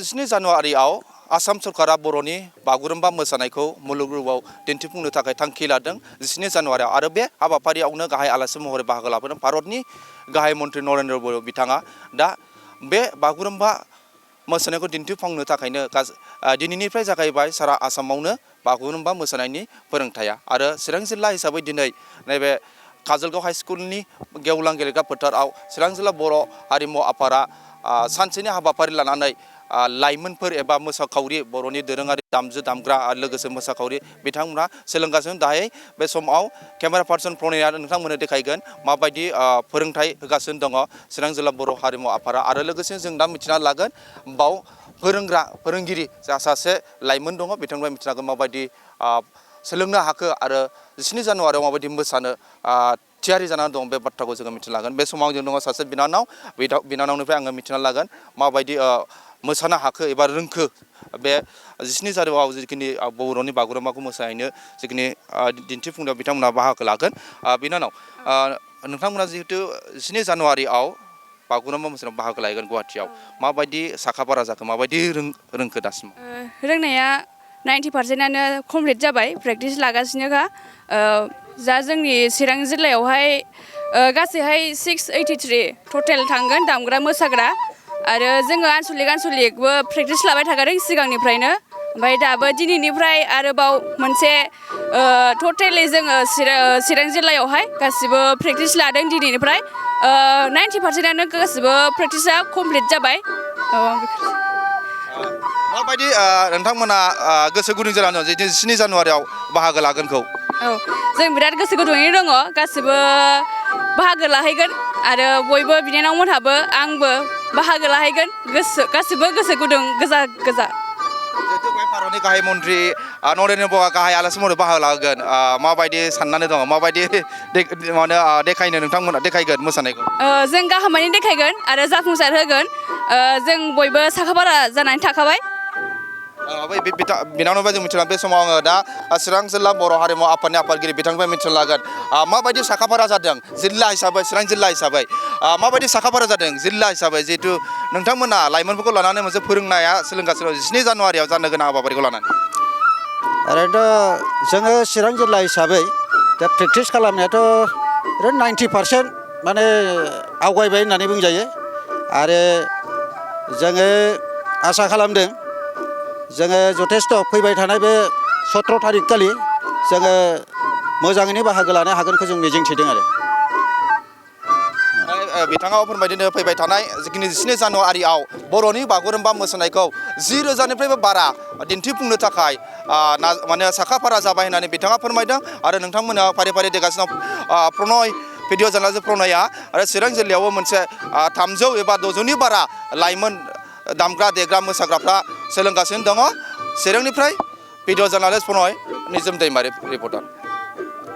जिस्नि जानुवारियाव आसाम सरकारा बर'नि बागुरुम्बा मोसानायखौ मुलुगरुबाव दिन्थिफुंनो थाखाय थांखि लादों 19 जानुवारियाव आरो बे हाबाफारियावनो गाहाय आलासि महरै बाहागो लाबोदों भारतनि गाहाय मन्त्रि नरेन्द्र मदि बिथाङा। दा बे बागुरुम्बा मोसानायखौ दिन्थिफुंनो थाखायनो दिनैनिफ्राय जागायबाय सारा आसामावनो बागुरुम्बा मोसानायनि फोरोंथाया आरो चिरां जिल्ला हिसाबै दिनै नैबे काजलगाव हाइ स्कुलनि गेवलां गेलेग्रा फोथाराव चिरां जिल्ला बर' हारिमु आफादा सानसेनि हाबाफारि लानानै लाइमोनफोर एबा मोसाखावरि बर'नि दोरोङारि दामजु दामग्रा आरो लोगोसे मोसाखावरि बिथांमोना सोलोंगासिनो। दायो बे समाव केमेरा पार्सन प्रणयआ नोंथांमोननो देखायगोन माबायदि फोरोंथाय होगासिनो दङ चिरां जिल्ला बर' हारिमु आफादा आरो लोगोसे जों दा मिथिना लागोन बाव फोरोंगिरि जा सासे लाइमोन दङ बिथांनिफ्राय मिथिना लागोन माबायदि सोलोंनो हाखो आरो 19 जानुवारियाव माबायदि मोसानो थियारि जानानै दं बे बाथ्राखौ जोङो मिथिना लागोन। बे समाव जों दङ सासे बिनानावनिफ्राय आङो मिथिना लागोन माबायदि मोसानो हाखो एबा रोंखो बे 19 जानुवारियाव जिखिनि बर'नि बागुरुम्बाखौ मोसाहैनो जिखिनि दिन्थिफुंनायाव बिथांमोना बाहागो लागोन। बिनानाव नोंथांमोना जिहेतु 19 जानुवारियाव बागुरुम्बा मोसानायाव बाहागो लागोन गुवाहाटियाव माबायदि साखाफारा जाखो माबायदि रोंखो दासिम? रोंनाया 90%आनो कमप्लिट जाबाय, प्रेक्टिस लागासिनोखा। जा जोंनि चिरां जिल्लायावहाय गासैहाय 683 टटेल थांगोन दामग्रा मोसाग्रा आरो जोङो आनसलिकबो प्रेक्टिस लाबाय थाखादों सिगांनिफ्रायनो। ओमफ्राय दाबो दिनैनिफ्राय आरोबाव मोनसे टटेलि जोङो चिरां जिल्लायावहाय गासिबो प्रेक्टिस लादों दिनैनिफ्राय 90%आनो गासिबो प्रेक्टिसा कमप्लिट जाबाय। माबायदि नोंथांमोना गोसो गुदुं जानानै दं 19 जानुवारियाव बाहागो लागोनखौ? औ जों बिराद गोसो गुदुङैनो दङ, गासिबो बाहागो लाहैगोन आरो बयबो बिनानावमोनहाबो आंबो बाहागो लाहैगोन, गासिबो गोसो गुदुं गोजा। जिहेतु बे भारतनि गाहाय मन्त्रि नरेन्द्र मदिआ गाहाय आलासि महरै बाहागो लागोन माबायदि साननानै दङ माबायदि देखायनो नोंथांमोना देखायगोन मोसानायखौ? जों गाहामैनो देखायगोन आरो जाफुंसार होगोन। जों बयबो साखाफारा जानानै थाखाबाय। बिनानावनिफ्राय जों मिथिला बे समाव आङो दा चिरां जिल्ला बर' हारिमु आफादनि आफादगिरि बिथांनिफ्राय मिथिना लागोन माबायदि साखाफारा जादों जिल्ला हिसाबै चिरां जिल्ला हिसाबै माबायदि साखाफारा जादों जिल्ला हिसाबै जिहेतु नोंथांमोना लाइमोनफोरखौ लानानै मोनसे फोरोंनाया सोलोंगासिनो 19 जानुवारियाव जानो गोनां हाबाफारिखौ लानानै? ओरैनोथ' जोङो चिरां जिल्ला हिसाबै दा प्रेक्टिस खालामनायाथ' ओरैनो 90% माने आवगायबाय होननानै बुंजायो आरो जोङो आसा खालामदों जोङो जथेस्थ' फैबाय थानाय बे 17 थारिख खालि जोङो मोजाङैनो बाहागो लानो हागोनखौ जों मिजिंथिदों आरो। बिथाङा फोरमायदों फैबाय थानाय जिखिनि 19 जानुवारियाव बर'नि बागुरुम्बा मोसानायखौ 10,000निफ्रायबो बारा दिन्थिफुंनो थाखाय माने साखाफारा जाबाय होननानै बिथाङा फोरमायदों आरो नोंथांमोना फारि फारि देगासिनो प्रणय भिडिअ जार्नालिस्ट प्रणयआ आरो चिरां जिल्लायावबो मोनसे 300 एबा 600नि बारा लाइमोन दामग्रा देग्रा मोसाग्राफ्रा सोलोंगासिनो दङ। चिरांनिफ्राय भिडिअ जार्नालिस्ट प्रणय, निजोम दैमारि रिपर्टार।